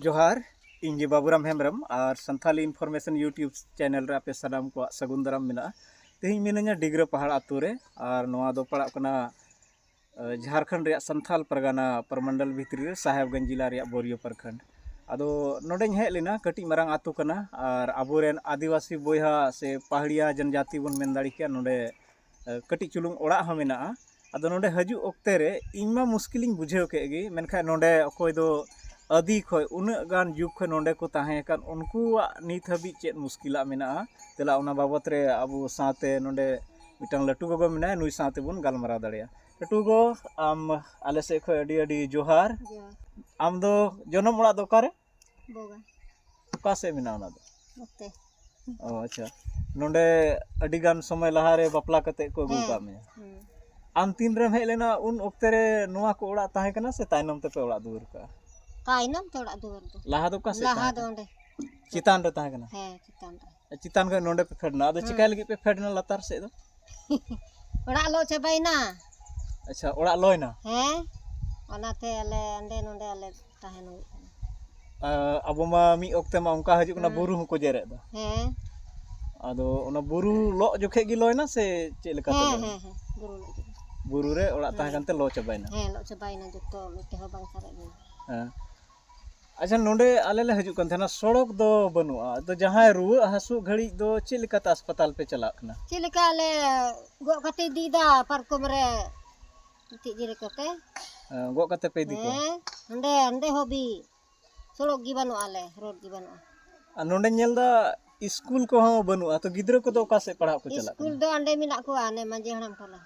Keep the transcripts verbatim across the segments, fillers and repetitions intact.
ᱡᱚᱦᱟᱨ, ᱤᱧ ᱜᱮ ᱵᱟᱵᱩᱨᱟᱢ ᱦᱮᱢᱵᱨᱚᱢ ᱟᱨ ᱥᱟᱱᱛᱷᱟᱞᱤ ᱤᱱᱯᱷᱚᱨᱢᱮᱥᱚᱱ YouTube ᱪᱮᱱᱮᱞ ᱨᱮ ᱟᱯᱮ ᱥᱟᱱᱟᱢ ᱠᱚᱣᱟᱜ ᱥᱟᱹᱜᱩᱱ ᱫᱟᱨᱟᱢ ᱢᱮᱱᱟᱜᱼᱟ᱾ ᱛᱮᱦᱮᱧ ᱢᱤᱱᱟᱹᱧᱟ ᱰᱤᱜᱽᱨᱟᱹ ᱯᱟᱦᱟᱲ ᱟᱛᱳ ᱨᱮ, ᱟᱨ ᱱᱚᱣᱟ ᱫᱚ ᱯᱟᱲᱟᱜ ᱠᱟᱱᱟ, ᱟᱸ, ᱡᱷᱟᱲᱠᱷᱚᱸᱰ ᱨᱮᱭᱟᱜ ᱥᱟᱱᱛᱷᱟᱞ ᱯᱟᱨᱜᱟᱱᱟ ᱯᱨᱚᱢᱚᱱᱰᱚᱞ ᱵᱷᱤᱛᱨᱤ ᱨᱮ ᱥᱟᱦᱮᱵᱽᱜᱚᱸᱡᱽ ᱡᱤᱞᱟ ᱨᱮᱭᱟᱜ ᱵᱳᱨᱤᱭᱳ ᱯᱨᱚᱠᱷᱚᱸᱰ᱾ ᱟᱫᱚ ᱱᱚᱰᱮᱧ ᱦᱮᱡ ᱞᱮᱱᱟ, ᱠᱟᱹᱴᱤᱡ ᱢᱟᱨᱟᱝ ᱟᱛᱳ ᱠᱟᱱᱟ, ᱟᱨ ᱟᱵᱚᱨᱮᱱ ᱟᱹᱫᱤᱵᱟᱹᱥᱤ ᱵᱚᱭᱦᱟ ᱥᱮ ᱯᱟᱦᱟᱲᱤᱭᱟ ᱡᱚᱱᱡᱟᱛᱤ ᱵᱚᱱ ᱢᱮᱱ ᱫᱟᱲᱮ ᱠᱮᱭᱟ, ᱱᱚᱰᱮ ᱟᱸ, ᱠᱟᱹᱴᱤᱡ ᱪᱩᱞᱩᱝ ᱚᱲᱟᱜ ᱦᱚᱸ ᱢᱮᱱᱟᱜᱼᱟ᱾ ᱟᱫᱚ ᱱᱚᱰᱮ ᱦᱤᱡᱩᱜ ᱚᱠᱛᱮ ᱨᱮ ᱤᱧ ᱢᱟ ᱢᱩᱥᱠᱤᱞᱤᱧ ᱵᱩᱡᱷᱟᱹᱣ ᱠᱮᱫ ᱜᱮ, ᱢᱮᱱᱠᱷᱟᱱ ᱱᱚᱰᱮ ᱚᱠᱚᱭ ᱫᱚ ᱟᱹᱫᱤ ᱠᱷᱚᱱ, ᱩᱱᱟᱹᱜ ᱜᱟᱱ ᱡᱩᱜᱽ ᱠᱷᱚᱱ ᱱᱚᱰᱮ ᱠᱚ ᱛᱟᱦᱮᱸ ᱟᱠᱟᱱ, ᱩᱱᱠᱩᱣᱟᱜ ᱱᱤᱛ ᱦᱟᱹᱵᱤᱡ ᱪᱮᱫ ᱢᱩᱥᱠᱤᱞᱟᱜ ᱢᱮᱱᱟᱜᱼᱟ? ᱫᱮᱞᱟ, ᱚᱱᱟ ᱵᱟᱵᱚᱛ ᱨᱮ ᱟᱵᱚ ᱥᱟᱶᱛᱮ ᱱᱚᱰᱮ ᱢᱤᱫᱴᱟᱝ ᱞᱟᱹᱴᱩ ᱜᱚᱜᱚ ᱢᱮᱱᱟᱭᱟ, ᱱᱩᱭ ᱥᱟᱶᱛᱮ ᱵᱚᱱ ᱜᱟᱞᱢᱟᱨᱟᱣ ᱫᱟᱲᱮᱭᱟᱜᱼᱟ᱾ ᱞᱟᱹᱴᱩ ᱜᱚ, ᱟᱢ ᱟᱞᱮ ᱥᱮᱫ ᱠᱷᱚᱱ ᱟᱹᱰᱤ ᱟᱹᱰᱤ ᱡᱚᱦᱟᱨ᱾ ᱡᱚᱦᱟᱨ᱾ ᱟᱢ ᱫᱚ ᱡᱚᱱᱚᱢ ᱚᱲᱟᱜ ᱫᱚ ᱚᱠᱟᱨᱮ? ᱵᱚᱜᱟ᱾ ᱚᱠᱟ ᱥᱮᱫ ᱢᱮᱱᱟᱜᱼᱟ ᱚᱱᱟ ᱫᱚ? ᱱᱚᱛᱮ᱾ ᱚ, ᱟᱪᱪᱷᱟ᱾ ᱱᱚᱰᱮ ᱟᱹᱰᱤ ᱜᱟᱱ ᱥᱚᱢᱚᱭ ᱞᱟᱦᱟ ᱨᱮ ᱵᱟᱯᱞᱟ ᱠᱟᱛᱮ ᱠᱚ ᱟᱹᱜᱩ ᱦᱮᱸ᱾ ᱟᱠᱟᱫ ᱢᱮᱭᱟ᱾ ᱦᱩᱸ᱾ ᱟᱢ ᱛᱤᱱ ᱨᱮᱢ ᱦᱮᱡ ᱞᱮᱱᱟ, ᱩᱱ ᱚᱠᱛᱮ ᱨᱮ ᱱᱚᱣᱟ ᱠᱚ ᱚᱲᱟᱜ ᱛᱟᱦᱮᱸ ᱠᱟᱱᱟ ᱥᱮ ᱛᱟᱭᱱᱚᱢ ᱛᱮᱯᱮ ᱚᱲᱟᱜ ᱫᱩᱣᱟᱹᱨ ᱠᱟᱜᱼᱟ? ᱛᱟᱭᱱᱚᱢ ᱛᱮ ᱚᱲᱟᱜ ᱫᱩᱣᱟᱹᱨ ᱫᱚ᱾ ᱞᱟᱦᱟ ᱫᱚ ᱚᱠᱟ ᱥᱮᱫ ᱞᱟᱦᱟ ᱛᱟᱦᱮᱸ ᱫᱚ ᱠᱟᱱᱟ? ᱚᱸᱰᱮ᱾ ᱪᱮᱛᱟᱱ ᱨᱮ ᱛᱟᱦᱮᱸ ᱠᱟᱱᱟ? ᱦᱮᱸ, ᱪᱮᱛᱟᱱ ᱨᱮ᱾ ᱪᱮᱛᱟᱱ ᱠᱷᱚᱱ ᱱᱚᱰᱮ ᱯᱮ ᱯᱷᱮᱰ ᱮᱱᱟ, ᱟᱫᱚ ᱪᱤᱠᱟᱹ ᱦᱩᱸ᱾ ᱞᱟᱹᱜᱤᱫ ᱯᱮ ᱯᱷᱮᱰ ᱮᱱᱟ ᱞᱟᱛᱟᱨ ᱥᱮᱫ ᱫᱚ? ᱚᱲᱟᱜ ᱞᱚ ᱪᱟᱵᱟᱭᱮᱱᱟ᱾ ᱟᱪᱪᱷᱟ, ᱚᱲᱟᱜ ᱞᱚᱭᱮᱱᱟ? ᱦᱮᱸ, ᱚᱱᱟᱛᱮ ᱟᱞᱮ ᱚᱸᱰᱮ ᱱᱚᱰᱮ ᱟᱞᱮ ᱛᱟᱦᱮᱱ ᱦᱩᱭᱩᱜ ᱠᱟᱱᱟ᱾ ᱟᱨ ᱟᱵᱚ ᱢᱟ ᱢᱤᱫ ᱚᱠᱛᱮ ᱢᱟ ᱚᱱᱠᱟ ᱦᱤᱡᱩᱜ ᱠᱟᱱᱟ, ᱦᱮᱸ᱾ ᱵᱩᱨᱩ ᱦᱚᱸᱠᱚ ᱡᱮᱨᱮᱫ ᱫᱟ᱾ ᱦᱮᱸ᱾ ᱟᱫᱚ ᱚᱱᱟ ᱵᱩᱨᱩ ᱞᱚᱜ ᱡᱚᱠᱷᱮᱡ ᱜᱮ ᱞᱚᱭᱮᱱᱟ ᱥᱮ ᱪᱮᱫ ᱞᱮᱠᱟᱛᱮ ᱦᱮᱸ, ᱞᱚᱭᱮᱱᱟ? ᱦᱮᱸ, ᱦᱮᱸ, ᱵᱩᱨᱩ ᱞᱚᱜ ᱡᱚᱠᱷᱮᱡ᱾ ᱵᱩᱨᱩ ᱨᱮ ᱚᱲᱟᱜ ᱛᱟᱦᱮᱸ ᱦᱮᱸ᱾ ᱠᱟᱱᱛᱮ ᱞᱚ ᱪᱟᱵᱟᱭᱮᱱᱟ? ᱦᱮᱸ, ᱞᱚᱜ ᱪᱟᱵᱟᱭᱮᱱᱟ ᱡᱚᱛᱚ, ᱢᱤᱫᱴᱮᱡ ᱦᱚᱸ ᱵᱟᱝ ᱥᱟᱨᱮᱡ ᱞᱮᱱᱟ᱾ ᱦᱮᱸ᱾ ᱟᱪᱪᱷᱟ, ᱱᱚᱰᱮ ᱟᱞᱮ ᱞᱮ ᱦᱤᱡᱩᱜ ᱠᱟᱱ ᱛᱟᱦᱮᱱᱟ, ᱥᱚᱲᱚᱠ ᱫᱚ ᱵᱟᱹᱱᱩᱜᱼᱟ᱾ ᱟᱫᱚ ᱡᱟᱦᱟᱸᱭ ᱨᱩᱣᱟᱹᱜ ᱦᱟᱹᱥᱩᱜ ᱜᱷᱟᱹᱲᱤᱡ ᱫᱚ ᱪᱮᱫ ᱞᱮᱠᱟᱛᱮ ᱦᱟᱥᱯᱟᱛᱟᱞ ᱯᱮ ᱪᱟᱞᱟᱜ ᱠᱟᱱᱟ? ᱪᱮᱫ ᱞᱮᱠᱟ ᱟᱞᱮ ᱜᱚᱜ ᱠᱟᱛᱮ ᱤᱫᱤᱭᱮᱫᱟ ᱯᱟᱨᱠᱚᱢ ᱨᱮ, ᱜᱤᱛᱤᱡ ᱡᱤᱨᱟᱹ ᱠᱟᱛᱮ᱾ ᱦᱮᱸ, ᱜᱚᱜ ᱠᱟᱛᱮ ᱯᱮ ᱤᱫᱤ ᱠᱚᱣᱟ? ᱦᱮᱸ, ᱦᱟᱸᱰᱮ, ᱦᱟᱸᱰᱮ ᱦᱟᱹᱵᱤᱡ᱾ ᱥᱚᱲᱚᱠ ᱜᱮ ᱵᱟᱹᱱᱩᱜᱼᱟ, ᱟᱞᱮ ᱨᱳᱰ ᱜᱮ ᱵᱟᱹᱱᱩᱜᱼᱟ᱾ ᱟᱨ ᱱᱚᱰᱮ ᱧᱮᱞ ᱫᱟ ᱤᱥᱠᱩᱞ ᱠᱚᱦᱚᱸ ᱵᱟᱹᱱᱩᱜᱼᱟ, ᱛᱚ ᱜᱤᱫᱽᱨᱟᱹ ᱠᱚᱫᱚ ᱚᱠᱟ ᱥᱮᱫ ᱯᱟᱲᱦᱟᱜ ᱠᱚ ᱪᱟᱞᱟᱜ ᱤᱥᱠᱩᱞ ᱠᱟᱱᱟ? ᱫᱚ ᱟᱸᱰᱮ ᱢᱮᱱᱟᱜ ᱠᱚᱣᱟ, ᱟᱱᱮ ᱢᱟᱹᱡᱷᱤ ᱦᱟᱲᱟᱢ ᱴᱚᱞᱟ᱾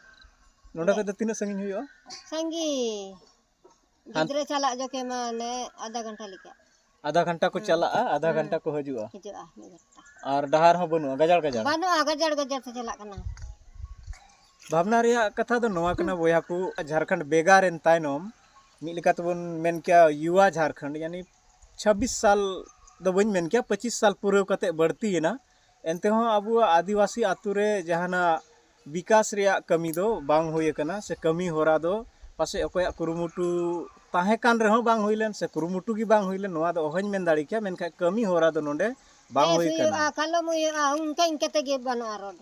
ᱱᱚᱰᱮ ᱚᱸᱰᱮ᱾ ᱠᱷᱚᱡ ᱫᱚ ᱛᱤᱱᱟᱹᱜ ᱥᱟᱺᱜᱤᱧ ᱦᱩᱭᱩᱜᱼᱟ? ᱥᱟᱺᱜᱤᱧ᱾ ᱦᱟᱱ- ᱜᱤᱫᱽᱨᱟᱹ ᱪᱟᱞᱟᱜ ᱡᱚᱠᱷᱮ ᱢᱟ ᱚᱱᱮ ᱟᱫᱷᱟ ᱜᱷᱚᱱᱴᱟ ᱞᱮᱠᱟ᱾ ᱟᱫᱷᱟ ᱜᱷᱚᱱᱴᱟ ᱠᱚ ᱦᱩᱸ᱾ ᱪᱟᱞᱟᱜᱼᱟ, ᱟᱫᱷᱟ ᱦᱩᱸ᱾ ᱜᱷᱚᱱᱴᱟ ᱠᱚ ᱦᱤᱡᱩᱜᱼᱟ᱾ ᱦᱤᱡᱩᱜᱼᱟ, ᱢᱤᱫ ᱜᱷᱚᱱᱴᱟ᱾ ᱟᱨ ᱰᱟᱦᱟᱨ ᱦᱚᱸ ᱵᱟᱹᱱᱩᱜᱼᱟ, ᱜᱟᱡᱟᱲ ᱜᱟᱡᱟᱲ? ᱵᱟᱹᱱᱩᱜᱼᱟ, ᱜᱟᱡᱟᱲ ᱜᱟᱡᱟᱲ ᱛᱮ ᱪᱟᱞᱟᱜ ᱠᱟᱱᱟ᱾ ᱵᱷᱟᱵᱽᱱᱟ ᱨᱮᱭᱟᱜ ᱠᱟᱛᱷᱟ ᱫᱚ ᱱᱚᱣᱟ ᱠᱟᱱᱟ, ᱦᱩᱸ᱾ ᱵᱚᱭᱦᱟ ᱠᱚ, ᱡᱷᱟᱲᱠᱷᱚᱸᱰ ᱵᱷᱮᱜᱟᱨ ᱮᱱ ᱛᱟᱭᱱᱚᱢ, ᱢᱤᱫ ᱞᱮᱠᱟ ᱛᱮᱵᱚᱱ ᱢᱮᱱ ᱠᱮᱭᱟ, ᱭᱩᱣᱟ ᱡᱷᱟᱲᱠᱷᱚᱸᱰ, ᱭᱟᱱᱤ ᱪᱷᱟᱵᱵᱤᱥ ᱥᱟᱞ ᱫᱚ ᱵᱟᱹᱧ ᱢᱮᱱ ᱠᱮᱭᱟ, ᱯᱚᱸᱪᱤᱥ ᱥᱟᱞ ᱯᱩᱨᱟᱹᱣ ᱠᱟᱛᱮ ᱵᱟᱹᱲᱛᱤᱭᱮᱱᱟ᱾ ᱮᱱᱛᱮ ᱦᱚᱸ ᱟᱵᱚᱣᱟᱜ ᱟᱹᱫᱤᱵᱟᱹᱥᱤ ᱟᱛᱳ ᱨᱮ ᱡᱟᱦᱟᱱᱟᱜ ᱵᱤᱠᱟᱥ ᱨᱮᱭᱟᱜ ᱠᱟᱹᱢᱤ ᱫᱚ ᱵᱟᱝ ᱦᱩᱭ ᱟᱠᱟᱱᱟ, ᱥᱮ ᱠᱟᱹᱢᱤ ᱦᱚᱨᱟ ᱫᱚ ᱯᱟᱥᱮᱡ ᱚᱠᱚᱭᱟᱜ ᱠᱩᱨᱩᱢᱩᱴᱩ ᱛᱟᱦᱮᱸ ᱠᱟᱱ ᱨᱮᱦᱚᱸ ᱵᱟᱝ ᱦᱩᱭ ᱞᱮᱱ ᱥᱮ ᱠᱩᱨᱩᱢᱩᱴᱩ ᱜᱮ ᱵᱟᱝ ᱦᱩᱭ ᱞᱮᱱ, ᱱᱚᱣᱟ ᱫᱚ ᱚᱦᱚᱧ ᱢᱮᱱ ᱫᱟᱲᱮ ᱠᱮᱭᱟ, ᱢᱮᱱᱠᱷᱟᱱ ᱠᱟᱹᱢᱤ ᱦᱚᱨᱟ ᱫᱚ ᱱᱚᱰᱮ ᱵᱟᱝ ᱵᱮᱥ ᱦᱩᱭ ᱠᱟᱱᱟ᱾ ᱦᱩᱭᱩᱜᱼᱟ, ᱠᱟᱞᱚᱢ ᱦᱩᱭᱩᱜᱼᱟ, ᱚᱱᱠᱟ ᱤᱱᱠᱟᱹ ᱛᱮᱜᱮ ᱵᱟᱹᱱᱩᱜᱼᱟ ᱨᱚᱰ᱾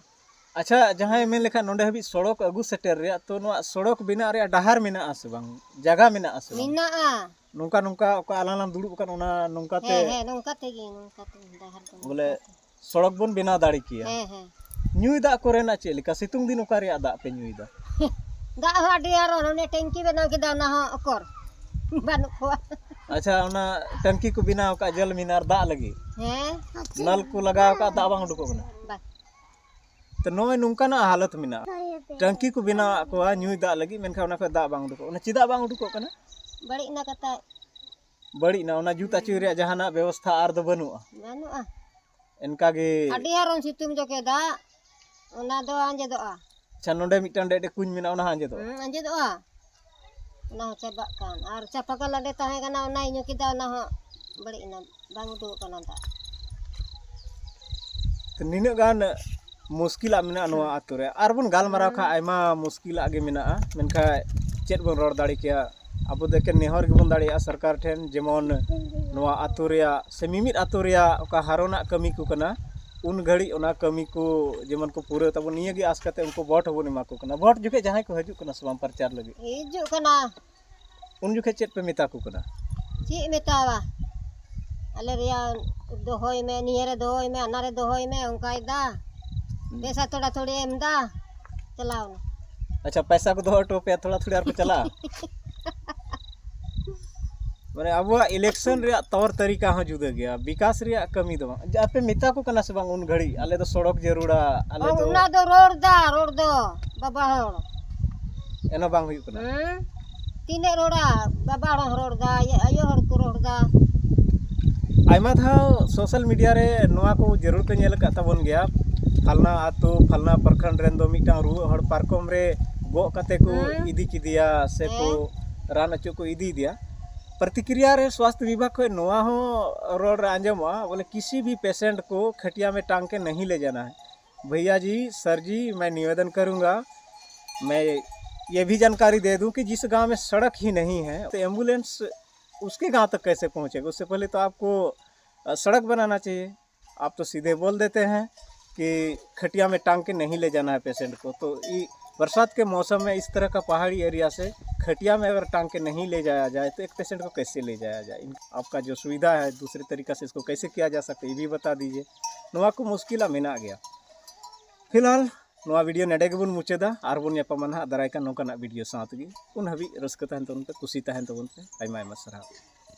ᱟᱪᱪᱷᱟ, ᱡᱟᱦᱟᱸᱭ ᱢᱮᱱ ᱞᱮᱠᱷᱟᱱ ᱱᱚᱰᱮ ᱦᱟᱹᱵᱤᱡ ᱥᱚᱲᱚᱠ ᱟᱹᱜᱩ ᱥᱮᱴᱮᱨ ᱨᱮᱭᱟᱜ, ᱛᱚ ᱱᱚᱣᱟ ᱥᱚᱲᱚᱠ ᱵᱮᱱᱟᱜ ᱨᱮᱭᱟᱜ ᱰᱟᱦᱟᱨ ᱢᱮᱱᱟᱜᱼᱟ ᱥᱮ ᱵᱟᱝ? ᱡᱟᱭᱜᱟ ᱢᱮᱱᱟᱜᱼᱟ ᱥᱮ ᱵᱟᱝ? ᱢᱮᱱᱟᱜᱼᱟ᱾ ᱱᱚᱝᱠᱟ, ᱱᱚᱝᱠᱟ ᱚᱠᱟ ᱟᱞᱟᱝ ᱞᱟᱝ ᱫᱩᱲᱩᱵ ᱟᱠᱟᱱ ᱚᱱᱟ ᱱᱚᱝᱠᱟ ᱛᱮ? ᱦᱮᱸ, ᱦᱮᱸ, ᱱᱚᱝᱠᱟ ᱛᱮᱜᱮ, ᱱᱚᱝᱠᱟ ᱛᱮ ᱰᱟᱦᱟᱨ ᱫᱚ ᱵᱚᱞᱮ ᱱᱚᱝᱠᱟ ᱛᱮ᱾ ᱥᱚᱲᱚᱠ ᱵᱚᱱ ᱵᱮᱱᱟᱣ ᱫᱟᱲᱮ ᱠᱮᱭᱟ᱾ ᱦᱮᱸ, ᱦᱮᱸ᱾ ᱧᱩᱭ ᱫᱟᱜ ᱠᱚᱨᱮᱱᱟᱜ ᱪᱮᱫ ᱞᱮᱠᱟ? ᱥᱤᱛᱩᱝ ᱫᱤᱱ ᱚᱠᱟ ᱨᱮᱭᱟᱜ ᱫᱟᱜ ᱯᱮ ᱧᱩᱭ ᱫᱟ? ᱫᱟᱜ ᱦᱚᱸ ᱟᱹᱰᱤ ᱟᱨᱚ ᱚᱱᱮ ᱴᱮᱝᱠᱤ ᱵᱮᱱᱟᱣ ᱠᱮᱫᱟ, ᱚᱱᱟ ᱦᱚᱸ ᱚᱠᱚᱨ ᱵᱟᱹᱱᱩᱜ ᱠᱚᱣᱟ᱾ ᱟᱪᱪᱷᱟ, ᱚᱱᱟ ᱴᱮᱝᱠᱤ ᱠᱚ ᱵᱮᱱᱟᱣ ᱟᱠᱟᱫ ᱡᱚᱞ ᱢᱤᱱᱟᱨ ᱫᱟᱜ ᱞᱟᱹᱜᱤᱫ? ᱦᱮᱸ᱾ ᱱᱚᱞ ᱠᱚ ᱞᱟᱜᱟᱣ ᱟᱠᱟᱫ, ᱫᱟᱜ ᱵᱟᱝ ᱩᱰᱩᱠᱚᱜ ᱠᱟᱱᱟ? ᱵᱟᱝ᱾ ᱛᱚ ᱱᱚᱜᱼᱚᱭ ᱱᱚᱝᱠᱟᱱᱟᱜ ᱦᱟᱞᱚᱛ ᱢᱮᱱᱟᱜᱼᱟ᱾ ᱴᱮᱝᱠᱤ ᱠᱚ ᱵᱮᱱᱟᱣᱟᱜ ᱠᱚᱣᱟ ᱧᱩᱭ ᱫᱟᱜ ᱞᱟᱹᱜᱤᱫ, ᱢᱮᱱᱠᱷᱟᱱ ᱚᱱᱟ ᱠᱷᱚᱱ ᱫᱟᱜ ᱵᱟᱝ ᱩᱰᱩᱠᱚᱜ ᱠᱟᱱᱟ᱾ ᱪᱮᱫᱟᱜ ᱵᱟᱝ ᱩᱰᱩᱠᱚᱜ ᱠᱟᱱᱟ? ᱵᱟᱹᱲᱤᱡ ᱮᱱᱟ ᱠᱟᱛᱷᱟ᱾ ᱵᱟᱹᱲᱤᱡ ᱮᱱᱟ, ᱚᱱᱟ ᱡᱩᱛ ᱟᱹᱪᱩᱭ ᱨᱮᱭᱟᱜ ᱡᱟᱦᱟᱱᱟᱜ ᱵᱮᱵᱚᱥᱛᱷᱟ ᱟᱨ ᱫᱚ ᱵᱟᱹᱱᱩᱜᱼᱟ? ᱵᱟᱹᱱᱩᱜᱼᱟ᱾ ᱮᱱᱠᱟ ᱜᱮ᱾ ᱟᱹᱰᱤ ᱦᱟᱨᱚᱱ ᱥᱤᱛᱩᱝ ᱡᱚᱠᱷᱮ ᱫᱟᱜ, ᱚᱱᱟ ᱫᱚ ᱟᱸᱡᱮᱫᱚᱜᱼᱟ᱾ ᱟᱪᱪᱷᱟ, ᱱᱚᱰᱮ ᱢᱤᱫᱴᱟᱝ ᱰᱮᱰ ᱠᱩᱧ ᱢᱮᱱᱟᱜᱼᱟ, ᱚᱱᱟ ᱦᱚᱸ ᱟᱸᱡᱮᱫᱚᱜᱼᱟ? ᱦᱩᱸ, ᱟᱸᱡᱮᱫᱚᱜᱼᱟ᱾ ᱚᱱᱟ ᱦᱚᱸ ᱪᱟᱵᱟᱜ ᱠᱟᱱ᱾ ᱟᱨ ᱪᱟᱯᱟᱠᱚᱞ ᱚᱸᱰᱮ ᱛᱟᱦᱮᱸ ᱠᱟᱱᱟ, ᱚᱱᱟᱭ ᱧᱩ ᱠᱮᱫᱟ, ᱚᱱᱟ ᱦᱚᱸ ᱵᱟᱹᱲᱤᱡ ᱮᱱᱟ, ᱵᱟᱝ ᱩᱰᱩᱠᱚᱜ ᱠᱟᱱᱟ ᱫᱟᱜ᱾ ᱛᱚ ᱱᱤᱱᱟᱹᱜ ᱜᱟᱱ ᱢᱩᱥᱠᱤᱞᱟᱜ ᱢᱮᱱᱟᱜᱼᱟ ᱱᱚᱣᱟ ᱟᱛᱳ ᱨᱮ᱾ ᱟᱨ ᱵᱚᱱ ᱜᱟᱞᱢᱟᱨᱟᱣ ᱠᱷᱟᱱ ᱟᱭᱢᱟ ᱢᱩᱥᱠᱤᱞᱟᱜ ᱜᱮ ᱢᱮᱱᱟᱜᱼᱟ, ᱢᱮᱱᱠᱷᱟᱱ ᱪᱮᱫ ᱵᱚᱱ ᱨᱚᱲ ᱫᱟᱲᱮ ᱠᱮᱭᱟ? ᱟᱵᱚ ᱫᱚ ᱮᱠᱮᱱ ᱱᱮᱦᱚᱨ ᱜᱮᱵᱚᱱ ᱫᱟᱲᱮᱭᱟᱜᱼᱟ ᱥᱚᱨᱠᱟᱨ ᱴᱷᱮᱱ, ᱡᱮᱢᱚᱱ ᱱᱚᱣᱟ ᱟᱛᱳ ᱨᱮᱭᱟᱜ ᱥᱮ ᱢᱤᱢᱤᱫ ᱟᱛᱳ ᱨᱮᱭᱟᱜ ᱚᱠᱟ ᱦᱟᱨᱚᱱᱟᱜ ᱠᱟᱹᱢᱤ ᱠᱚ ᱠᱟᱱᱟ, ᱩᱱ ᱜᱷᱟᱹᱲᱤᱡ ᱚᱱᱟ ᱠᱟᱹᱢᱤ ᱠᱚ ᱡᱮᱢᱚᱱ ᱠᱚ ᱯᱩᱨᱟᱹᱣ ᱛᱟᱵᱚᱱ, ᱱᱤᱭᱟᱹ ᱜᱮ ᱟᱸᱥ ᱠᱟᱛᱮ ᱩᱱᱠᱩ ᱵᱷᱳᱴ ᱦᱚᱸᱵᱚᱱ ᱮᱢᱟ ᱠᱚ ᱠᱟᱱᱟ᱾ ᱵᱷᱳᱴ ᱡᱚᱠᱷᱮᱡ ᱡᱟᱦᱟᱸᱭ ᱠᱚ ᱦᱤᱡᱩᱜ ᱠᱟᱱᱟ ᱥᱮ ᱵᱟᱝ ᱯᱨᱚᱪᱟᱨ ᱞᱟᱹᱜᱤᱫ? ᱦᱤᱡᱩᱜ ᱠᱟᱱᱟ᱾ ᱩᱱ ᱡᱚᱠᱷᱮᱡ ᱪᱮᱫ ᱯᱮ ᱢᱮᱛᱟ ᱠᱚ ᱠᱟᱱᱟ? ᱪᱮᱫ ᱢᱮᱛᱟᱣᱟ? ᱟᱞᱮ ᱨᱮᱭᱟᱜ ᱫᱚᱦᱚᱭ ᱢᱮ, ᱱᱤᱭᱟᱹ ᱨᱮ ᱫᱚᱦᱚᱭ ᱢᱮ, ᱦᱟᱱᱟ ᱨᱮ ᱫᱚᱦᱚᱭ ᱢᱮ, ᱚᱱᱠᱟᱭ ᱫᱟ᱾ ᱦᱩᱸ᱾ ᱯᱚᱭᱥᱟ ᱛᱷᱚᱲᱟ ᱛᱷᱚᱲᱤ ᱮᱢ ᱫᱟ, ᱪᱟᱞᱟᱣ ᱱᱟ᱾ ᱟᱪᱪᱷᱟ, ᱯᱚᱭᱥᱟ ᱠᱚ ᱫᱚᱦᱚ ᱦᱚᱴᱚ ᱟᱯᱮᱭᱟ, ᱛᱷᱚᱲᱟ ᱛᱷᱚᱲᱤ ᱟᱨ ᱠᱚ ᱪᱟᱞᱟᱜᱼᱟ? ᱢᱟᱱᱮ ᱟᱵᱚᱣᱟᱜ election ᱨᱮᱭᱟᱜ ᱛᱚᱨ ᱛᱟᱹᱨᱤᱠᱟ ᱦᱚᱸ ᱡᱩᱫᱟᱹ ᱜᱮᱭᱟ, ᱵᱤᱠᱟᱥ ᱨᱮᱭᱟᱜ ᱠᱟᱹᱢᱤ ᱫᱚ ᱵᱟᱝ᱾ ᱡᱮ ᱟᱯᱮ ᱢᱮᱛᱟ ᱠᱚ ᱠᱟᱱᱟ ᱥᱮ ᱵᱟᱝ ᱩᱱ ᱜᱷᱟᱹᱲᱤᱡ, "ᱟᱞᱮ ᱫᱚ ᱥᱚᱲᱚᱠ ᱡᱟᱹᱨᱩᱲᱟ, ᱟᱞᱮ ᱚ, ᱫᱚ"? ᱚᱱᱟ ᱫᱚ ᱨᱚᱲ ᱫᱟ, ᱨᱚᱲ ᱫᱚ, ᱵᱟᱵᱟ ᱦᱚᱲ᱾ ᱮᱱᱦᱚᱸ ᱵᱟᱝ ᱦᱩᱭᱩᱜ ᱠᱟᱱᱟ᱾ ᱦᱮᱸ? ᱛᱤᱱᱟᱹᱜ ᱨᱚᱲᱟ, ᱵᱟᱵᱟ ᱦᱚᱲ ᱦᱚᱸ ᱨᱚᱲ ᱫᱟ, ᱟᱭᱳ ᱦᱚᱲ ᱠᱚ ᱨᱚᱲ ᱫᱟ᱾ ᱟᱭᱢᱟ ᱫᱷᱟᱣ social media ᱨᱮ ᱱᱚᱣᱟ ᱠᱚ ᱡᱟᱹᱨᱩᱲ ᱯᱮ ᱧᱮᱞ ᱟᱠᱟᱫ ᱛᱟᱵᱚᱱ ᱜᱮᱭᱟ, ᱯᱷᱟᱞᱱᱟ ᱟᱛᱳ, ᱯᱷᱟᱞᱱᱟ ᱯᱨᱚᱠᱷᱚᱸᱰ ᱨᱮᱱ ᱫᱚ ᱢᱤᱫᱴᱟᱝ ᱨᱩᱣᱟᱹᱜ ᱦᱚᱲ ᱯᱟᱨᱠᱚᱢ ᱨᱮ ᱜᱚᱜ ᱠᱟᱛᱮ ᱠᱚ ᱦᱮᱸ᱾ ᱤᱫᱤ ᱠᱮᱫᱮᱭᱟ ᱥᱮ ᱠᱚ ᱦᱮᱸ᱾ ᱨᱟᱱ ᱚᱪᱚ ᱠᱚ ᱤᱫᱤᱭᱮᱫᱮᱭᱟ᱾ ᱯᱨᱚᱛᱤᱠᱨᱤᱭᱟ ᱨᱮ ᱥᱣᱟᱥᱛᱷ ᱵᱤᱵᱷᱟᱜᱽ ᱠᱷᱚᱱ ᱱᱚᱣᱟ ᱦᱚᱸ ᱨᱚᱲ ᱨᱮ ᱟᱸᱡᱚᱢᱚᱜᱼᱟ, ᱵᱚᱞᱮ ᱠᱤᱥᱤ ᱵᱷᱤ patient ᱠᱚ ᱠᱷᱟᱴᱤᱭᱟ ᱢᱮ ᱴᱟᱝ ᱠᱮ ᱱᱟᱦᱤ ᱞᱮ ᱡᱟᱱᱟ ᱦᱮ᱾ ᱵᱷᱟᱭᱭᱟ ᱡᱤ, ᱥᱟᱨ ᱡᱤ, ᱢᱮ ᱱᱤᱵᱮᱫᱚᱱ ᱠᱟᱨᱩᱸᱜᱟ, ᱢᱮ ये भी जानकारी दे दूं कि जिस गांव में सड़क ही नहीं है, तो एम्बुलेंस उसके गांव तक कैसे पहुंचेगा? उससे पहले तो आपको अ, सड़क बनाना चाहिए। आप तो सीधे बोल देते हैं कि खटिया में टांग के नहीं ले जाना है पेशेंट को। तो ये बरसात के मौसम में इस तरह का पहाड़ी एरिया से खटिया में अगर टांग के नहीं ले जाया जाए, तो एक पेशेंट को कैसे ले जाया जाए? इन-, आपका जो सुविधा है, दूसरे तरीका से इसको कैसे किया जा सकता है, ये भी बता दीजिए। ᱱᱚᱣᱟ ᱠᱚ ᱢᱩᱥᱠᱤᱞᱟ ᱢᱮᱱᱟᱜ ᱜᱮᱭᱟ᱾ ᱯᱷᱤᱞᱦᱟᱞ ᱱᱚᱣᱟ ᱵᱷᱤᱰᱤᱭᱳ ᱱᱚᱰᱮ ᱜᱮᱵᱚᱱ ᱢᱩᱪᱟᱹᱫᱟ᱾ ᱟᱨᱵᱚᱱ ᱧᱟᱯᱟᱢᱟ ᱱᱟᱦᱟᱜ ᱫᱟᱨᱟᱭ ᱠᱟᱱ ᱱᱚᱝᱠᱟᱱᱟᱜ ᱵᱷᱤᱰᱤᱭᱳ ᱥᱟᱶ ᱛᱮᱜᱮ᱾ ᱩᱱ ᱦᱟᱹᱵᱤᱡ ᱨᱟᱹᱥᱠᱟᱹ ᱛᱟᱦᱮᱱ ᱛᱟᱵᱚᱱ ᱯᱮ, ᱠᱩᱥᱤ ᱛᱟᱦᱮᱱ ᱛᱟᱵᱚᱱ ᱯᱮ᱾ ᱟᱭᱢᱟ ᱟᱭᱢᱟ ᱥᱟᱨᱦᱟᱣ᱾